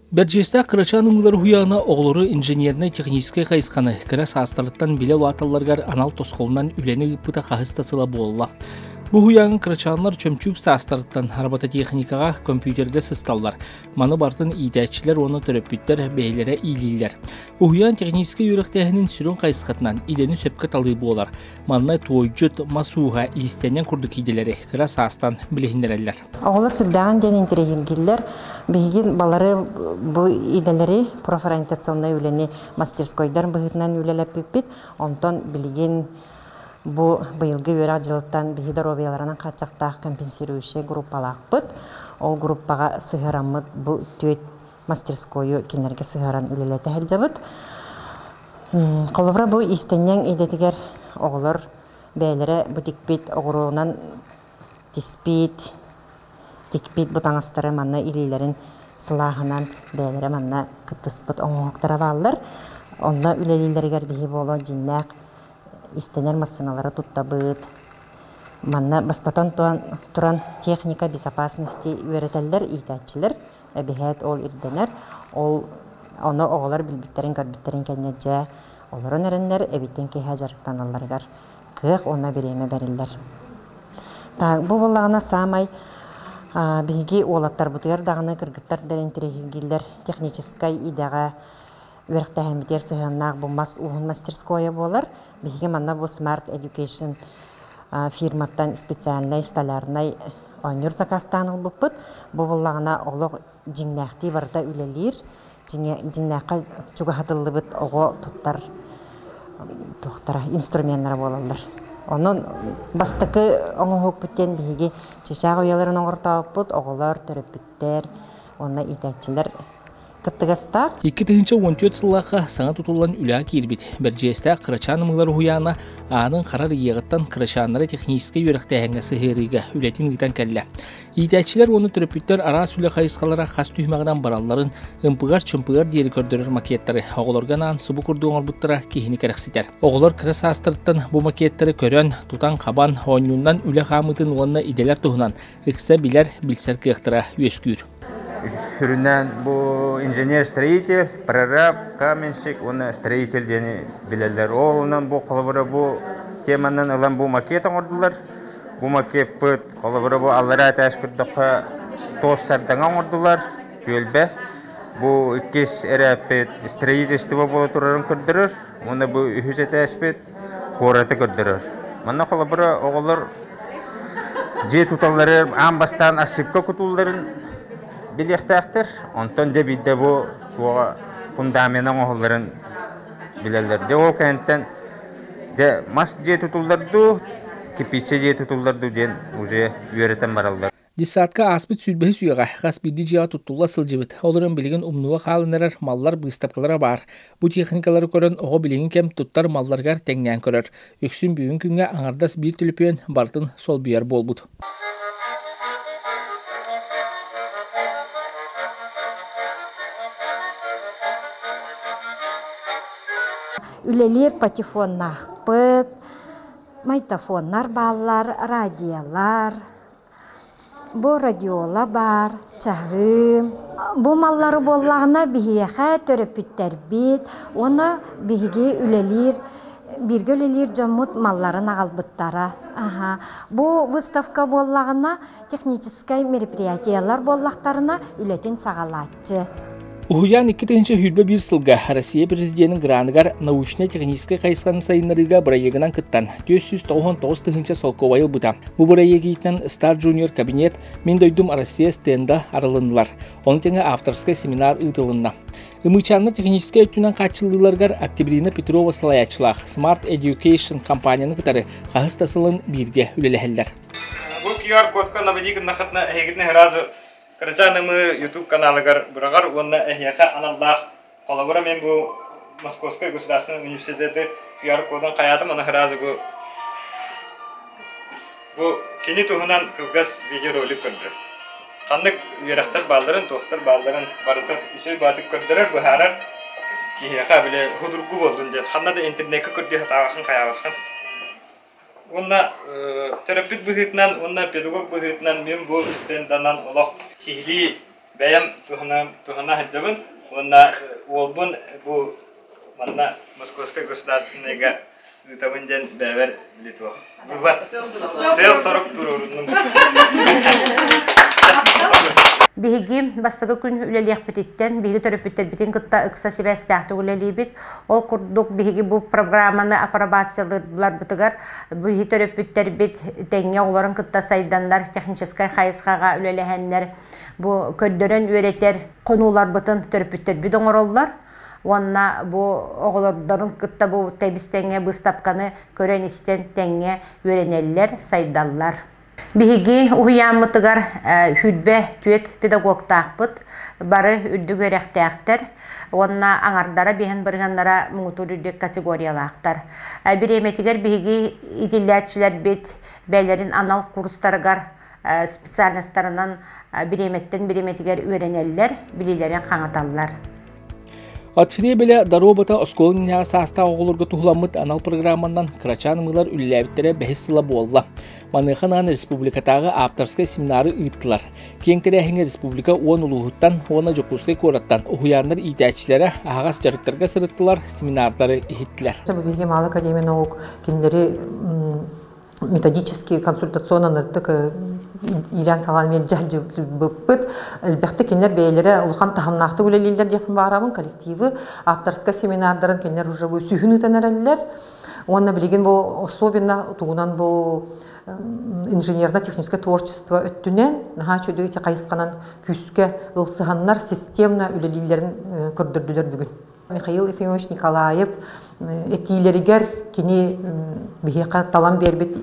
Бэрдьиэстээх кырачаан ымыылар уһуйаана оҕолору инженернэй-техническэй хайысханы кыра саастарыттан билэ улааталларыгар анал тосхолунан үлэни ыыппыта хаһыс да сыла буолла. Бу уһуйааҥҥа кырачааннар чөмчүүк саастарыттан робототехникаҕа, компьютерга сысталлар. Маны барытын иитээччилэр уонна төрөппүттэр бэйэлэрэ иилииллэр. Уһуйаан техническэй үөрэхтээһинин сүрүн хайысхатынан идэни сөпкө талыы буолар. Манна туойдьут, мас ууһа, иистэнньэҥ курдук идэлэри кыра саастан билиһиннэрэллэр. Оҕолор сүрдээҕин диэн интэриэһиргииллэр. Биһиги балары бу идэлэри профориентационнай үлэни мастерскойдар быһыытынан үлэлэппиппит. Онтон билигин бу быйылгы үөрэх дьылыттан биһи доруобуйаларынан хааччахтаах компенсирующай группалаахпыт. Ол группаҕа сыһыараммыт бу түөрт мастерскойу кинилэргэ сыһыаран үлэлэтэ сылдьабыт. Холобура, бу иистэнньэҥ идэтигэр оҕолор бэйэлэрэ бу тикпит оҕуруонан тиспит, тикпит бу таҥастары манна илиилэрин сылааһынан бэйэлэрэ манна кыттыспыт оҥоһуктара бааллар. Онно үлэлииллэригэр биһи буолуо дьиҥнээх истэнэр массыыналары туттабыт. Манна бастатан туран техника безопасности үөрэтэллэр иитээччилэр. Эбиһээт ол ирдэнэр. Ол ону оҕолор билбиттэрин-көрбүттэрин кэннэ дьэ олорон эрэннэр эбиттэн киэһэ дьарыктаналларыгар кыах уонна бириэмэ бэриллэр. Бу буоллаҕына саамай биһиги уолаттарбытыгар даҕаны кыргыттар да интэриэһиргииллэр техническай идэҕэ үөрэхтээһиммитигэр сыһыаннаах бу мас ууһун мастерскойа буолар. Биһиги манна бу Smart Education фирматтан специальнай столярнай оонньуур сакаастаан ылбыппыт. Бу буоллаҕына олох дьиҥнээхтии барыта үлэлиир, дьиҥнээххэ чугаһатыллыбыт оҕо туттар туохтара инструменнара буолаллар. Онон бастакы оҥоһукпут диэн биһиги чычаах уйаларын оҥортообуппут, оҕолор, төрөппүттэр уонна иитээччилэр кыттыгастаах. 2014 сыллаахха саҥа тутуллан үлэҕэ киирбит Бэрдьиэстээх кырачаан ымыылар уһуйаана аанын харар ыйыаҕыттан кырачааннары техническэй үөрэхтээһиҥҥэ сыһыарыыга үлэтин ыытан кэллэ. Иитээччилэр уонна төрөппүттэр араас үлэ хайысхалара хас түһүмэҕинэн баралларын ымпыгар-чымпыгар диэри көрдөрөр макеттары оҕолорго анаан субу курдук оҥорбуттара киһини кэрэхситэр. Оҕолор кыра саастарыттан бу макеттары көрөн, тутан-хабан, оонньуунан үлэ хаамыытын уонна идэлэр туһунан ыкса билэр, билсэр кыахтара үөскүүр. Сүрүннээн бу инженер-строитель, прораб, каменщик уонна строитель диэни билэллэр. Ол онон бу холобура бу теманан ылан бу макет оҥордулар. Бу макеппыт холобура бу аллараа этээс көрдөххө туос сардаҥа оҥордулар, түөлбэ. Бу иккис эрээппит строительство буола турарын көрдөрөр. Уонна бу үһүс этээспит куораты көрдөрөр. Манна холобура оҕолор дьиэ туталлары аан бастаан ошибка кутуулларын билиэхтээхтэр. Онтон дьэ биирдэ бу туоҕа фундамена оҥоһулларын билэллэр. Дьэ ол кэнниттэн дьэ мас дьиэ тутуллар дуу, кирпииччэ дьиэ тутуллар дуу диэн уже үөрэтэн бараллар. Детсадка ааспыт сүүрбэһис үйэҕэ хас биирдии дьиэҕэ туттулла сылдьыбыт, ол эрэн билигин умнууга хаалан эрэр маллар быыстапкалара баар. Бу техникалары көрөн оҕо билигин кэм туттар малларыгар тэҥнээн көрөр. Үксүн бүгүн күҥҥэ аҥардас биир түлүпүөн барытын солбуйар буолбут. Үлэлиир патефоннаахпыт, майтофоннар бааллар, радиолар, Бу радиола баар, чаһыы. Бу маллары буоллаҕына биһиэхэ төрөппүттэрбит уонна биһиги үлэлиир бииргэ үлэлиир дьоммут малларын аҕалбыттара. Аһа. Бу выставка буоллаҕына техническай мероприятиелар буоллахтарына үлэтин саҕалааччы. Уһуйаан 2021 сылга Россия президенин граныгар научнай-техническэй хайысханы сайыннарыыга бырайыагынан кыттан 499 тыһыынча солкуобайы ылбыта. Бу бырайыак иитинэн Star Junior кабинет «Мин дойдум Россия» стенда арылыннылар. Ону тэҥэ авторскай семинар ыытылынна. Ымыычааннар техническэй өттүнэн хааччыллыыларыгар Октябрина Петрова салайааччылаах Smart Education компанияны кытары хаһыс да сылын бииргэ үлэлэһэллэр. Бу QR-кодка наведи гыннахытына эһигитин сразу Кырачаан ымыы YouTube каналыгар быраҕар уонна эһиэхэ аналлаах холобура мин бу Московскай государственный университеты QR-кодун хайаатым аны сразу бу бу кини туһунан кылгас видеоролик көрдөрөр. Ханнык үөрэхтэр баалларын, туохтар баалларын барытын үчүгэй баатык көрдөрөр, быһаарар киһиэхэ били судургу буоллун диэн ханна да интернеккэ көрдүү сатаабаккын хайаабаккын. Уонна төрөппүт быһыытынан уонна педагог быһыытынан мин бу стенданан олох сиһилии Бэйэм туһана сылдьабын уонна уолбун бу манна Московскай государственныйга ыытабын диэн бэйэбэр били туох быват сыал-сорук туруоруннум. Биһиги бастакы күн үлэлиэхпититтэн биһиги төрөппүттэрбитин кытта ыкса сибээстээхтик үлэлиибит. Ол курдук биһиги бу программаны апробациялыырбытыгар биһиги төрөппүттэрбит тэҥҥэ оҕолорун кытта сайданнар техническай хайысхаҕа үлэлэһэннэр бу көрдөрөн үөрэтэр хонууларбытын төрөппүттэрбит оҥороллор. Уонна бу оҕолордорун кытта бу тэбис-тэҥҥэ быыстапканы көрөн-истэн тэҥҥэ үөрэнэллэр, сайдаллар. Биһиги уһуйааммытыгар 24 педагогтаахпыт, бары үрдүк үөрэхтээхтэр уонна аҥардара биһэн бырыһыаннара муҥутуур үрдүк категориялаахтар. Бириэмэтигэр биһиги иитиллээччилэрбит бэйэлэрин анал курстарыгар специальностарынан бириэмэттэн бириэмэтигэр үөрэнэллэр, билиилэрин хаҥаталлар. От Фребеля доруобата оскуола иннинээҕи саастаах оҕолорго туһуламмыт анал программанан кырачаан ымыылар үлэлээбиттэрэ бэһис сыла буолла. Маныаха анаан республикатааҕы авторскай семинары ыыттылар. Киэҥ тэрээһиҥҥэ республика 10 улууһуттан уонна Дьокуускай куораттан уһуйааннар иитээччилэрэ аһаҕас дьарыктарга сырыттылар, семинардары иһиттилэр. Биһиги Малая академия наук кинилэри методический консультационно-ытык иилээн-саҕалаан мэлдьи сылдьыбыппыт. Элбэхтик кинилэр бэйэлэрэ улахан таһымнаахтык үлэлииллэр диэхпин баҕарабын. Коллективы авторскай семинардарын кинилэр уже бу сүүһүн ыытан эрэллэр. Уонна билигин бу особенно тугунан бу инженерно-техническое творчество өттүнэн наһаа үчүгэй ити хайысханан күүскэ ылсыһаннар системно үлэлииллэрин көрдөрдүлэр бүгүн. Михаил Ефимович Николаев этиилэригэр кини биһиэхэ талан биэрбит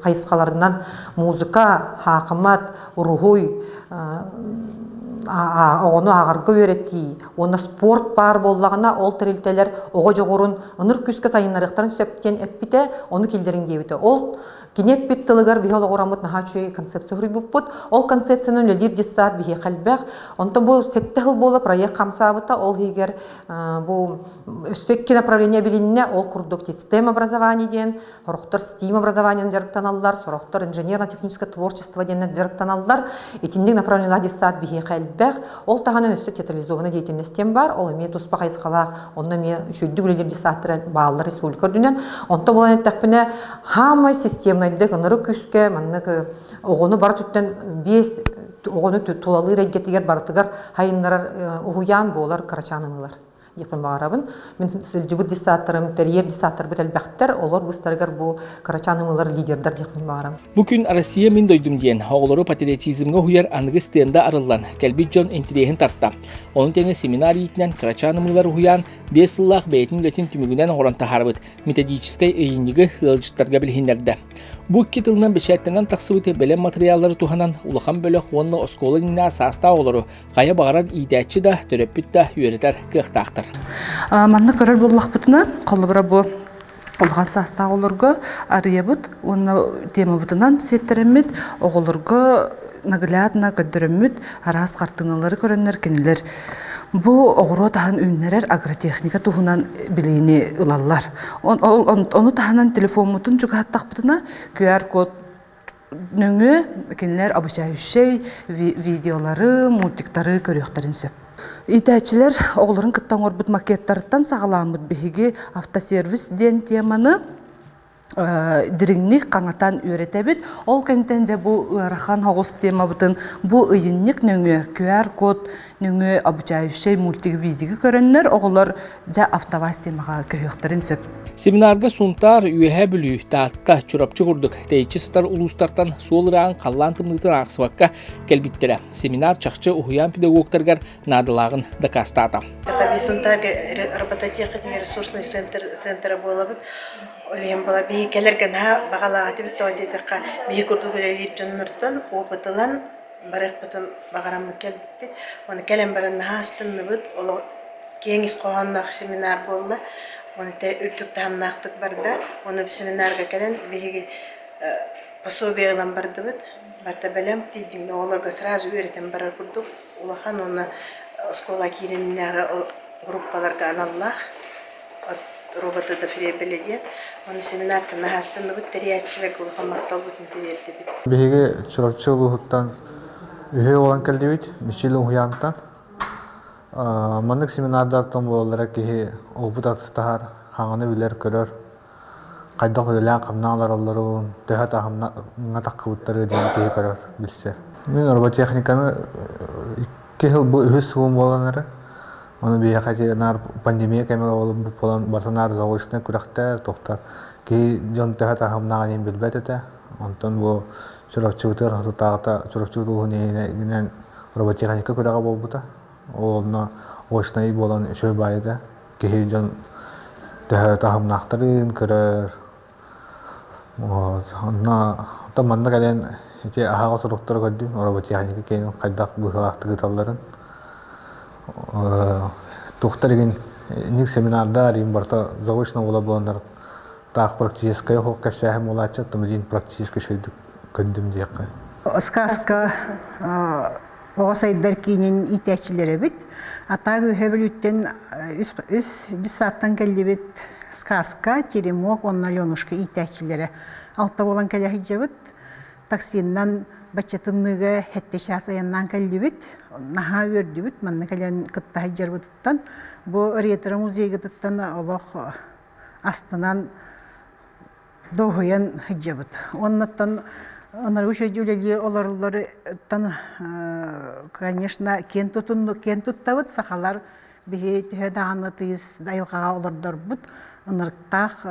хайысхаларынан музыка, хаакымат, уруһуй, оҕону ааҕарга үөрэтии уонна спорт баар буоллаҕына ол тэрилтэлэр оҕо дьоҕурун ыныр күүскэ сайыннарыахтарын сөп диэн эппитэ, ону киллэриҥ диэбитэ. Ол Кини эппит тылыгар биһи олоҕураммыт наһаа үчүгэй концепция суруйбуппут. Ол концепцияны үлэлиир детсад биһиэхэ элбэх. Онтон бу сэттэ сыл буола проект хамсаабыта. Ол иһигэр бу өссө икки направление билиннэ. Ол курдук STEM образование диэн, сорохтор STEAM образованиен дьарыктаналлар, сорохтор инженерно-техническое творчество диэн дьарыктаналлар. Итинник направлениелаах детсад биһиэхэ элбэх. Ол таһынан өссө театрализованная деятельность диэн баар. Ол эмиэ туспа хайысхалаах, онно эмиэ үчүгэйдик үлэлиир детсадтар бааллар республика үрдүнэн. Онто буолан эттэхпинэ, хаамай системнайдык ынырык күүскэ маннык оҕону бары түттэн биэс оҕону тулалыыр эйгэтигэр барытыгар хайыннарар уһуйаан буолар кырачаан ымыылар диэхпин баҕарабын. Мин сылдьыбыт детсадтарым, тэрийэр детсадтарбыт элбэхтэр, олор быстарыгар бу кырачаан ымыылар лидердар диэхпин баҕарам. Бу күн Россия мин дойдум диэн оҕолору патриотизмҥа уһуйар аныгы стенда арыллан, кэлбит дьон интэриэһин тарта. Ону тэҥэ семинар иитинэн кырачаан ымыылар уһуйаан 5 сыллаах бэйэтин үлэтин түмүгүнэн оҥорон таһаарбыт методическай ыйынньыгы ыалдьыттарга билиһиннэрдэ. Бу икки тылынан бэчээттэнэн тахсыбыт бэлэм матырыйааллары туһанан улахан бөлөх уонна оскуола иннинэ саастаах оҕолору хайа баҕарар иитээччи да, төрөппүт да үөрэтэр кыахтаахтар. Манна көрөр буоллахпытына, холобура бу улахан саастаах оҕолорго арыйабыт уонна темабытынан сиэттэрэммит оҕолорго наглядно көрдөрөммүт араас хартыыналары көрөннөр кинилэр бу оҕуруот аһын үүннэрэр агротехника туһунан билиини ылаллар. Ону таһынан телефоммутун чугаһаттахпытына QR-код нөҥүө кинилэр обучающай видеолары, мультиктары көрүөхтэрин сөп. Иитээччилэр оҕолорун кытта оҥорбут макеттарыттан саҕаламмыт биһиги автосервис диэн теманы дириҥник хаҥатан үөрэтэбит. Ол кэнтэн дьэ бу ыарахан оҕус темабытын бу ыйынньык нөҥүө QR-код нөҥүө обучающай мультик видео көрөннөр оҕолор дьэ автоваз темаҕа көһүөхтэрин сөп. Семинарга Сунтаар, Үөһээ Бүлүү, Таатта, Чурапчы курдук тэйиччи сытар улуустартан суол ыраан халлаан тымныытын аахсыбакка кэлбиттэрэ. Семинар чахчы уһуйаан педагогтарыгар наадалааҕын дакаастаата. Сунтаарга робототехника ресурсный центр центра буолабыт. Ол иһин була биһи кэлэргэ наһаа баҕалаах этибит, тоҕо диэтэххэ биһи курдук үлэлиир дьоннортон опыт ылан барыахпытын баҕараммыт кэлбиппит. Оны кэлэн баран наһаа астынныбыт, олох киэҥ ис хоһоонноох семинар буолла. Оны тэ үрдүк таһымнаахтык барда. Оны семинарга кэлэн биһиги пособие ылан бардыбыт. Барта бэлэм тиийдим оҕолорго сразу үөрэтэн барар курдук улахан уонна оскуола киириннээҕи группаларга аналлаах роботы дофребеля диэн. Оны семинартан наһаастанныбыт тэрийээччилэргэ улахан махталбытын тириэрдибит. Биһиги Чурапчы улууһуттан Үһүө буолан кэллибит Мичил уһуйаантан. Маннык семинардартан буолаллара киһи опыт атастаһар, хаҥаны билэр-көрөр, хайдах үлэлээн-хамнаан олороллорун, төһө таһымҥа таххыбыттары диэн киһи көрөр, билсэр. Мин роботехниканы икки сыл бу үһүс сылым буолан эрэ. Ону биһиэхэ ити наар пандемия кэмэ буолан барыта наар заочнай күрэхтэр, туохтар киһи дьон төһө таһымнааҕын иһин билбэт этэ. Онтон бу Чурапчыбытыгар хасытааҕыта Чурапчыбыт улууһун иһинэн роботехника күрэҕэ буолбута. Ол онно очнай буолан үчүгэй баайы этэ. Киһи дьон төһө таһымнаахтарын көрөр. Вот. Онно оттон манна кэлэн ити аһаҕас суруктары көрдүм, роботехника киэнин хайдах быһыылаахтык ыыталларын. Туохтар игин ник семинардар им барыта заочно буола буоланнар таах практическай оһох кэпсээһин буолааччы, оттон билигин практическай шөйдүк көрдүм диэххэ. Сказка оҕо сайдар киинин иитээччилэрэбит. Атаак үһэ Бүлүүттэн үс детсадтан кэллибит Сказка, Теремок уонна Аленушка иитээччилэрэ. Алта буолан кэлэ сылдьабыт. Таксиннан бачча тымныыга сэттэ чаас айаннаан кэллибит. Наһаа үөрдүбүт манна кэлэн кытта сылдьарбытыттан. Бу ретро музейгытыттан олох астынан дуоһуйан сылдьабыт. Оннуттан ынырык үчүгэй үлэлии олороллоруттан, конечно, киэн тутунну киэн туттабыт. Сахалар биһи төһө даҕаны тыйыс айылҕаҕа олордорбут, ынырыктаах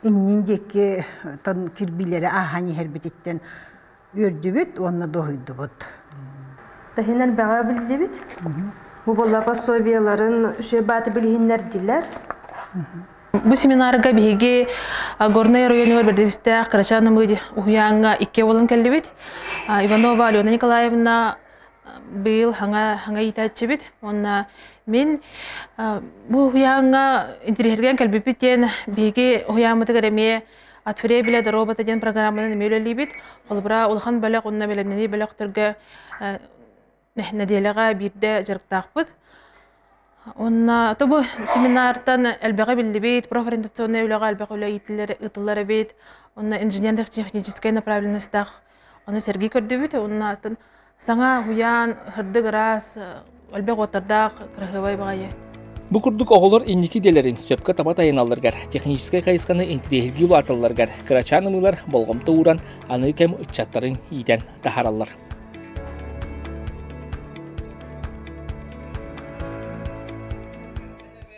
иннин диэки тон кирбиилэри ааһан иһэрбититтэн үөрдүбүт уонна дуоһуйдубут. Таһынан бэҕэ биллибит. Бу буолла пособиеларын үчүгэй бааты билиһиннэрдилэр. Бу семинарга биһиги Горнай оройуонугар бэрдистээх Кырачаан ымыы уһуйааҥҥа икки буолан кэллибит. Иванова Алена Николаевна быйыл хаҥа хаҥа иитээччибит. Уонна мин бу уһуйааҥҥа интириэһиргээн кэлбиппит диэн биһиги уһуйааммытыгар эмиэ От Фребеля до робота диэн программанан эмиэ үлэлиибит. Холобура, улахан бөлөх уонна бэлэмнэнии бөлөхтөргө нэдиэлэҕэ биирдэ дьарыктаахпыт. Уонна то бу семинартан элбэҕи биллибит, профориентационнай үлэҕэ элбэх үлэ ыытыллар эбит. Уонна инженерно-техническэй направленностаах ону сэргии көрдүбүт. Уонна атын саҥа уһуйаан, сырдык ыраас, элбэх уоттардаах кыраһыабай баҕайы. Бу курдук оҕолор инники идэлэрин сөпкө таба тайаналларыгар, техническэй хайысханы интириэһиргии улааталларыгар кырачаан ымыылар болҕомто ууран, аны кэм ыччаттарын иитэн таһаараллар.